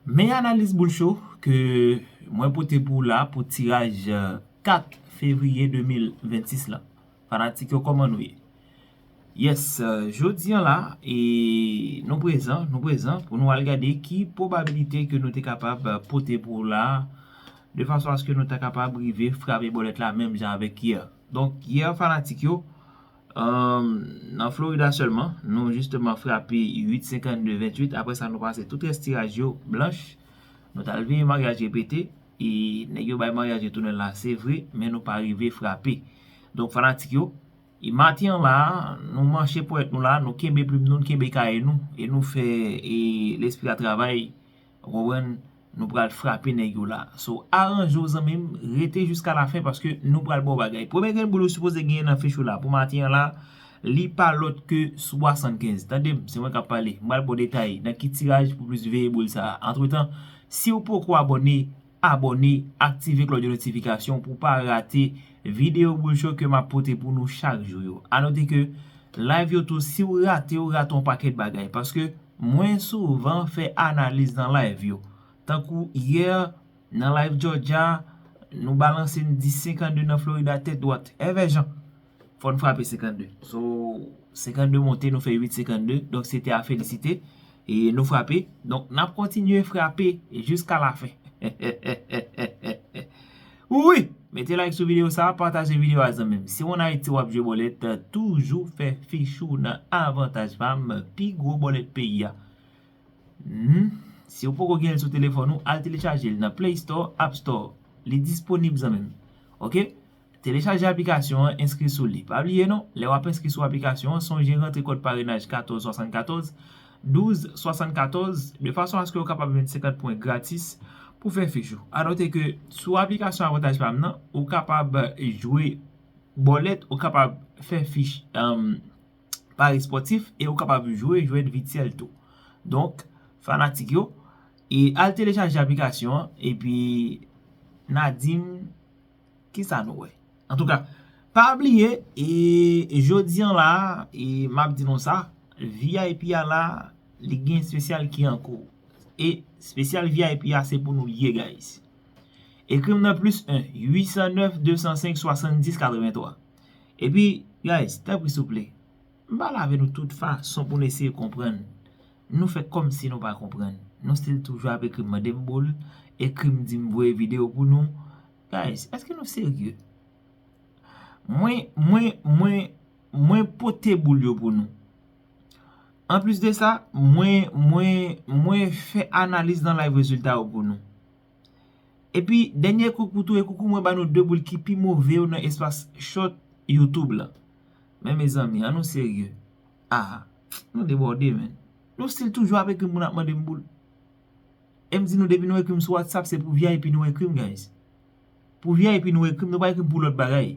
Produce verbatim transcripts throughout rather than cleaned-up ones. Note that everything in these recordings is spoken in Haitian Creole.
Men analiz boul cho ke mwen pote pou w la pou tiraj kat fevriye de mil vennsis la. Fanatik yo, kòman nou ye? Yes, jodi an la, e nou prezan, nou prezan pou nou al gade ki pwobabilite ke nou te kapab pote pou w la, de fason aske nou ta kapab rive frape bòlèt la menm jan avèk yè. Donk, yè, fanatik yo, nan Florida sèlman, nou jisteman frape uit senkannde venntuit. Apre sa, nou pase tout rès tiraj yo blanch. Nou t al veye maryaj repete, e nèg yo bay maryaj yo tounen la, se vre, men nou pa rive frape. Donk, fanatik yo, e maten an la, nou manche ponyèt nou la, nou kenbe plim nou, nou kenbe kaye nou, e nou fè e lespri a travay. Ou konprann? Nou pral frape nèg yo la. So, aranje w, zanmi m, rete jiska lafen paske nou pral ba w bagay. Premye grenn boul ou sipoze genyen nan fich ou la pou maten an la, li pa lòt ke swasannkenz. Tande m, se mwen k ap pale. M pral ba w detay nan ki tiraj pou plis veye boul sa a. Antretan, si w poko abòne, abòne, aktive klòch de notifikasyon pou w pa rate videyo boul cho ke m ap pote pou nou chak jou yo. Anote ke live yo tou, si w rate, w rate yon pakèt bagay. Paske mwen souvan fè analiz nan live yo. Tankou yè, nan live Georgia, nou balanse n di senkannde nan Florida tèt dwat. Èvè Jan, fò n frape senkannde. So, senkannde monte, nou fè uit senkannde. Donk, se te a felisite. E nou frape. Donk, n ap kontinye frape jiska lafen. Wi! Mete like sou videyo sa, pataje videyo a, zanmi m. Si w ann Ayiti w ap jwe bòlèt, toujou fè fich ou nan Avantaj Pam, pi gwo bòlèt peyi a. Hmm. Si w poko gen l sou telefòn ou, al telechaje l nan Play Store, App Store. Li disponib, zanmi m. Oke? Telechaje aplikasyon an, enskri sou li. Pa bliye non, lè w ap enskri sou aplikasyon an, sonje rantre kòd parenaj katòz swasannkatòz, douz swasannkatòz, de fason aske w kapab jwenn senkant pwen gratis pou fè fich ou. Anote ke sou aplikasyon Avantaj Pam nan, ou kapab jwe bòlèt, ou kapab fè fich, um, pari spòtif e ou kapab jwe jwèt vityèl tou. Donk, fanatik yo, e al telechaje aplikasyon an, epi n a di m kisa nou wè. Antouka, pa bliye, e jodi an la, e m ap di nou sa, V I P a la, li gen espesyal ki an kou. E espesyal V I P a, se pou nou l ye, guys. Ekri m nan plis en, uit san nèf, de san senk, swasanndis, katrevenntwa. Epi, guys, tanpri souple, m pale avè nou tout fason pou nou eseye konprann. Nou fè kòmsi nou pa konprann. Nou still toujou ap ekri m mande m boul, ekri m di m voye videyo pou nou. Guys, èske nou serye? Mwen, mwen, mwen, mwen pote boul yo pou nou. Anplis de sa, mwen, mwen, mwen fè analiz nan live rezilta yo pou nou. Epi, dènye kou koutou e koukou, mwen ba nou de boul ki pi move yo nan espas short YouTube la. Men mezanmi, an nou serye. Ah, nou debòde, men. Nou still toujou ap ekri m pou n ap mande m boul. E m di nou, depi nou ekri m sou WhatsApp, se pou V I P nou ekri m, guys. Pou V I P nou ekri m, nou pa ekri m pou lòt bagay.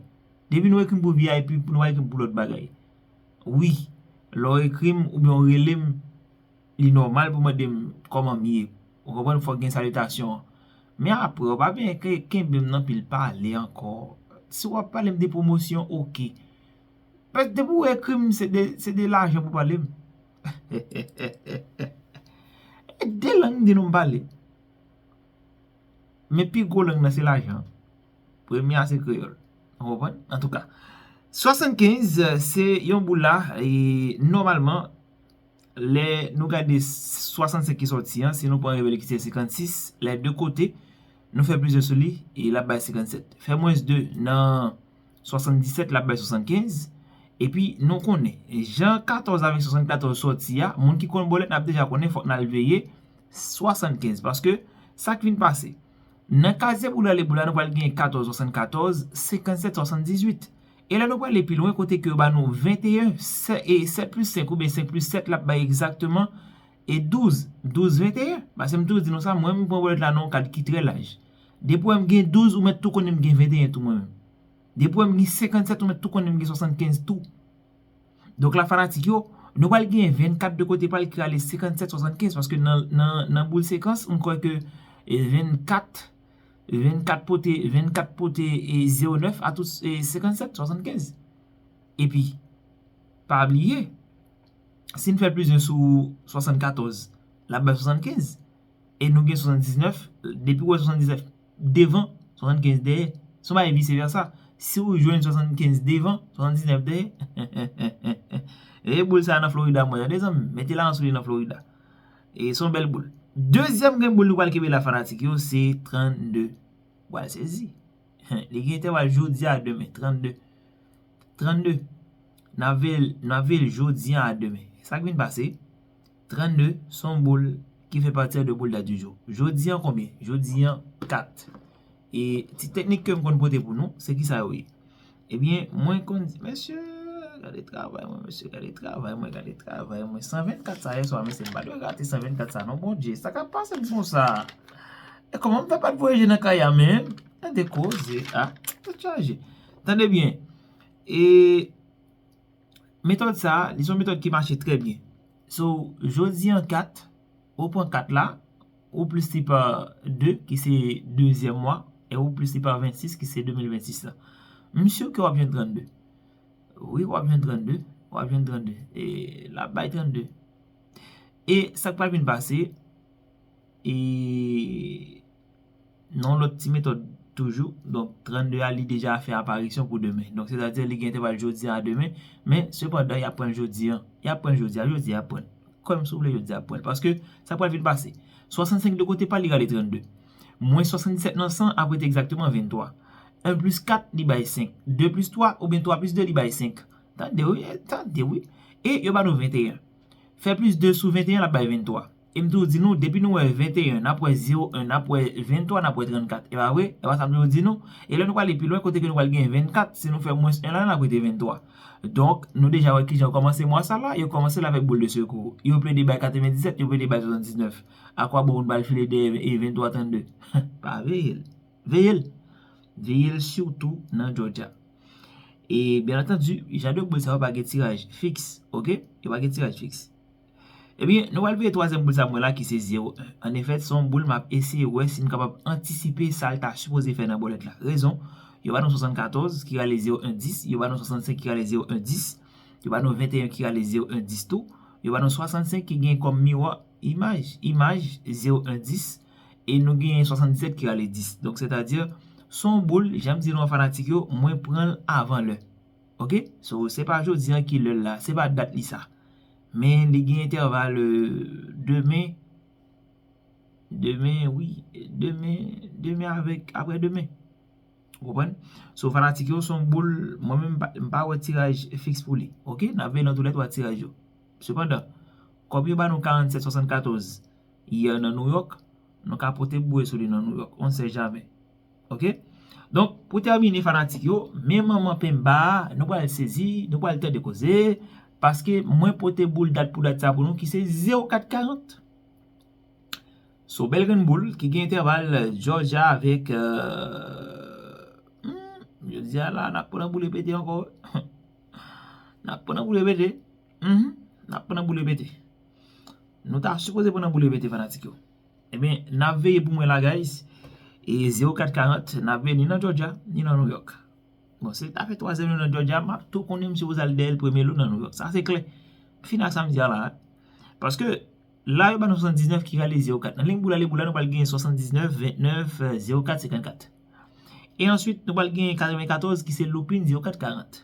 Depi nou ekri m pou V I P, nou pa ekri m pou lòt bagay. Wi, lè w ekri m oubyen w rele m, li nòmal pou w mande m kòman m ye. Ou konprann, fòk gen salitasyon an. Men apre, w pa byen ke-, kenbe m nan pil pale ankò. Si w ap pale m de pwomosyon, oke. Paske depi w ekri m, se de, se de lajan pou pale m. E de lang m di nou m pale. Men pi gwo lang nan se lajan. Premye a se kreyòl. Ou konprann? Antouka, swasannkenz, se yon boul la, e nòmalman, lè nou gade swasannsenk ki sòti an, si nou pran revele ki se senkannsis, lè de kote, nou fè plizyè sou li, e l ap bay senkannsèt. Fè mwens de nan swasanndisèt, l ap bay swasannkenz. Epi, nou konnen, jan katòz avèk swasannkatòz sòti a, moun ki konn bòlèt, n ap deja konnen, fòk n al veye swasannkenz. Paske, sa k vin pase, nan kazye boul ale boul la, nou pral gen katòz swasannkatòz, senkannsèt swasanndizuit. E lè nou prale pi lwen, kote ke yo ba nou venteyen, sè-, e sèt plis senk oubyen senk plis sèt, l ap bay egzakteman e douz, douz venteyen. Paske m toujou di nou sa, mwen, m pran bòlèt la nan yon kad ki trè laj. Depi w wè m gen douz, ou mèt tou konnen m gen venteyen tou mwen menm. Depi w wè m gen senkannsèt, ou mèt tou konnen m gen swasannkenz tou. Donk la, fanatik yo, nou pral gen vennkat de kote pral ki ale senkannsèt swasannkenz, paske nan, nan, nan boul sekans, m kwè ke, e, vennkat, vennkat pote, vennkat pote, e, zewo nèf a tout, e, senkannsèt swasannkenz. Epi, pa bliye, si n fè plis en sou swasannkatòz, l ap bay swasannkenz. e nou gen swasanndiznèf, depi w wè swasanndiznèf devan, swasannkenz dèyè. Se yon bagay vise vèsa. Si w jwenn swasannkenz devan, swasanndiznèf dèyè, e boul sa a nan Florida, mwen, tande zanmi m, mete lajan sou li nan Florida. E se yon bèl boul. Dezyèm grenn boul nou pral kenbe la, fanatik yo, se trannde. W pral sezi. Li gen entèval jodi a demen, trannde. Trannde. N ap veye l, n ap veye l jodi a demen. Sa k vin pase? Trannde se yon boul ki fè pati de boul dat di jou. Jodi an konbyen? Jodi an kat. E ti teknik ke m konn pote pou nou, se ki sa yo ye? Ebyen, mwen konn di, mesye, gade travay mwen, mesye, gade travay mwen, gade travay mwen. San vennkat sa yè swa, mesye, m pa dwe rate san vennkat sa, non, Bondye. Sa k ap pase m konsa? E kòman m fè pa t voye je nan kay a menm? Tande koze, ah, tèt chaje. Tande byen. E metòd sa a, li se yon metòd ki mache trè byen. So, jodi an kat, ou pran kat la, ou plis li pa de, ki se dezyèm mwa, e ou plis li pa vennsis, ki se de mil vennsis la. M si ke w ap jwenn trannde. Wi, w ap jwenn trannde. W ap jwenn trannde. E l ap bay trannde. E sa k pral vin pase, e nan yon lòt ti metòd toujou. Donk, trannde a, li deja fè aparisyon pou demen. Donk, sètadi, li gen entèval jodi a demen. Men, sepandan, y ap pran l jodi an. Y ap pran l jodi a, jodi a y ap pran l. Kwè m si w vle, jodi a y ap pran l. Paske, sa pral vin pase. Swasannsenk de kote pa l, li rale trannde. Mwens swasanndiset nan san ap rete egzakteman venntwa. En plis kat, li bay senk. De plis twa, oubyen twa plis de, li bay senk. Tande wi, tande wi. E yo ba nou venteyen. Fè plis de sou venteyen, l ap bay venntwa. E m toujou di nou, depi nou wè venteyen, n ap wè zewo en, n ap wè venntwa, n ap wè trannkat. E pa vre? E pa sa m toujou di nou? E lè nou prale pi lwen, kote ke nou pral gen vennkat, si nou fè mwens en la, n ap rete venntwa. Donk, nou deja wè kijan yo kòmanse mwa sa la, yo kòmanse l avèk boul de sekou. Yo plede bay katrevendiset, yo plede bay swasanndiznèf. A kwa bon moun pral file dèyè e venntwa trannde? Pa veye l. Veye l. Veye l sitou nan Georgia. E, byen antandi, jan de boul sa yo pa gen tiraj fiks, oke? Yo pa gen tiraj fiks. Ebyen, nou pral veye twazyèm boul sa mwen la ki se zewo en. An efè, se yon boul m ap eseye wè si m kapab antisipe sa l ta sipoze fè nan bòlèt la. Rezon, yo ba nou swasannkatòz ki rale zewo en dis, yo ba nou swasannsenk ki rale zewo en dis, yo ba nou venteyen ki rale zewo en dis tou, yo ba nou swasannsenk ki gen kòm miwa imaj, imaj zewo en dis, e nou gen swasanndiset ki rale dis. Donk, sètadi, se yon boul, jan m di nou an fanatik yo, mwen pran l avan lè. Oke? So, se pa jodi an ki lè l la, se pa dat li sa. Men li gen entèval, euh, demen, demen, wi, demen, demen avèk, aprè demen. Ou konprann? So, fanatik yo, se yon boul, mwen menm, m pa, m pa wè tiraj fiks pou li. Oke? N ap veye nan toulètwa tiraj yo. Sepandan, kòm yo ba nou karannsèt swasannkatòz yè nan Nouyòk, nou ka pote boure sou li nan Nouyòk. On sait jamais. Oke? Donk, pou tèmine, fanatik yo, men manman penba a, nou pral sezi, nou pral tande koze, paske mwen pote boul dat pou dat sa pou nou, ki se zewo kat karant. So, bèl grenn boul ki gen entèval Georgia avèk, euh, hmm, jodi a la, n ap pran boul repete ankò. N ap pran boul repete. Mhm. N ap pran boul repete. Nou ta sipoze pran boul repete, fanatik yo. Ebyen, n ap veye pou mwen la, guys. E zewo kat karant, n ap veye ni nan Georgia, ni nan Nouyòk. Bon, si l ta fè twazyèm lou nan Georgia, m ap tou konnen m sipoze al dèyè l premye lou nan Nouyòk. Sa se klè. M fin ak sa m di a la. Paske la, yo ba nou swasanndiznèf ki rale zewo kat. Nan liy boul ale boul la, nou pral gen swasanndiznèf, vennèf, zewo kat, senkannkat. E answit, nou pral gen katrevenkatòz ki se loupin zewo kat karant.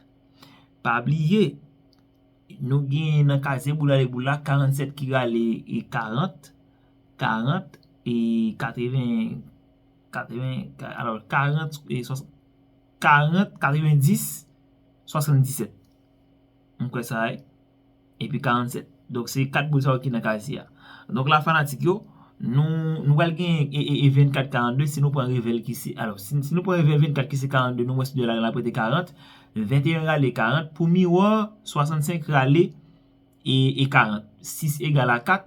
Pa bliye, nou gen nan kazye boul ale boul la, karannsèt ki rale e karant, karant e katreven, katreven, ka-, alò, karant e swasann, karant, katrevendis, swasanndiset. M kwè sa, wi. Epi karannsèt. Donk, se kat boul sa yo ki nan kazye a. Donk, la, fanatik yo, nou, nou pral gen e, e, e vennkat karannde, si nou pran revèl ki se, alò, si, si nou pran revèl vennkat ki se karannde, nou wè si de la, l ap rete karant, venteyen rale karant, pou miwa, swasannsenk rale e, e karant. Sis egal a kat,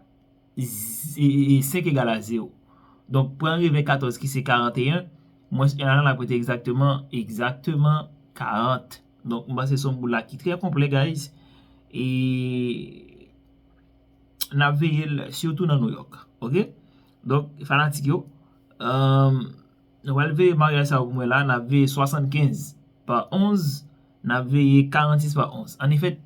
z-, e, e, e senk egal a zewo. Donk, pran revèl katòz ki se karanteyen, mwens en la, l ap rete egzakteman, egzakteman karant. Donk, m panse se yon boul la ki trè konplè, guys. E n ap veye l sitou nan Nouyòk. Oke? Donk, fanatik yo, euh, nou pral veye maryaj sa yo pou mwen la, n ap veye swasannkenz pa onz, n ap veye karannsis pa onz. An efèt,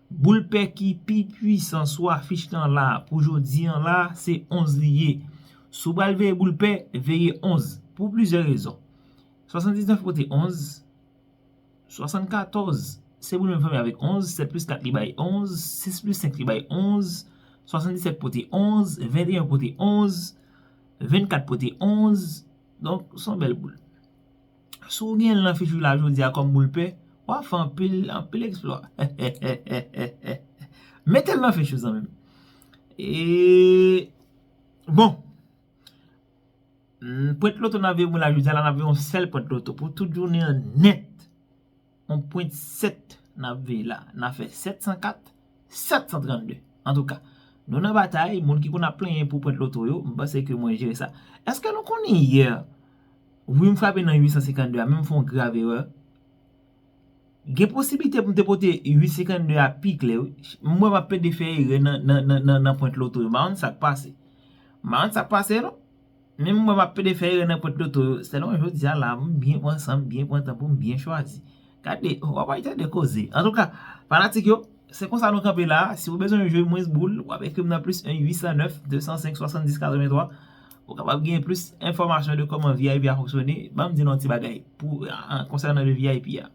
boul pè ki pi pwisan sou afich lan la pou jodi an la, se onz li ye. Si w pral veye boul pè, veye onz, pou plizyè rezon. Swasanndiznèf pote onz, swasannkatòz, se boul menm fanmi avèk onz, sèt plis kat li bay onz, sis plis senk li bay onz, swasanndisèt pote onz, venteyen pote onz, vennkat pote onz, donk, se yon bèl boul. Si w gen l nan fich ou la jodi a kòm boul pè, w ap fè anpil, anpil eksplwa. Mete l nan fich ou, zanmi m. E, bon, pwent loto n ap veye moun la jodi a la, n ap veye yon sèl pwent loto pou tout jounen an nèt. Yon pwent sèt n ap veye la. N ap fè sèt san kat, sèt san trannde. Antouka, nou nan batay, moun ki konn ap plenyen pou pwent loto yo, m panse ke mwen jere sa. Èske nou konnen yè, wi, m frape nan uit san senkannde a, men m fè yon grav erè? Gen posiblite pou m te pote uit san senkannde a pi klè, wi. M wè m ap pede fè erè nan, nan, nan, nan, nan pwent loto yo. M pa konn sa k pase. M pa konn sa k pase, non. Men m wè m ap pede fè erè nan pwent loto yo. Sèlman jodi a la, m byen pran san m, byen pran tan pou m byen chwazi. Gade, w ap al tande koze. Antouka, fanatik yo, se konsa nou kanpe la. Si w bezwen jwe mwens boul, w ap ekri m nan plis en uit san nèf, de san senk, swasanndis, katrevenntwa. Ou kapab gen plis enfòmasyon de kòman V I P a fonksyone. Ban m di nou yon ti bagay pou, an, konsènan de V I P a.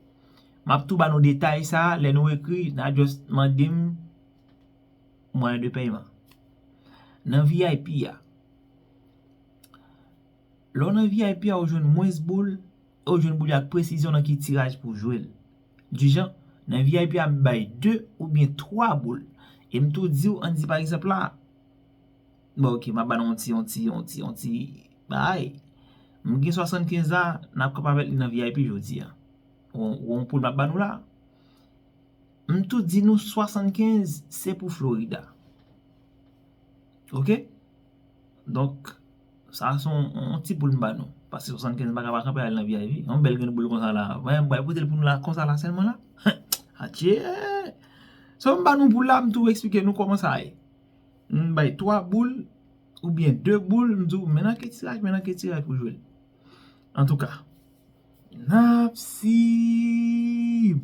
M ap tou ba nou detay sa, lè nou ekri, n a just mande m mwayen de pèyman. Nan V I P a, lè w nan V I P a, ou jwenn mwens boul, e ou jwenn boul yo ak presizyon nan ki tiraj pou w jwe l. Dijan, nan V I P a, m bay de oubyen twa boul. E m tou di w, ann di pa egzanp la, bon, ok, m ap ba nou yon ti, yon ti, yon ti, yon ti bagay. M gen swasannkenz la, n ap kanpe avèk li nan V I P jodi a. Yon, yon poul m ap ba nou la. M tou di nou swasannkenz se pou Florida. Ok? Donk, sa se yon, yon ti poul m ba nou. Paske swasannkenz m pa ka pa kanpe al nan V I P. Yon bèl grenn boul konsa la. Mwen, m bay pote l pou nou la, konsa la sèlman la. Atye! So, m ba nou poul la, m tou eksplike nou kòman sa ye. M bay twa boul, oubyen de boul, m di w, men nan ki tiraj, men nan ki tiraj pou jwe l. Antouka, n ap sib.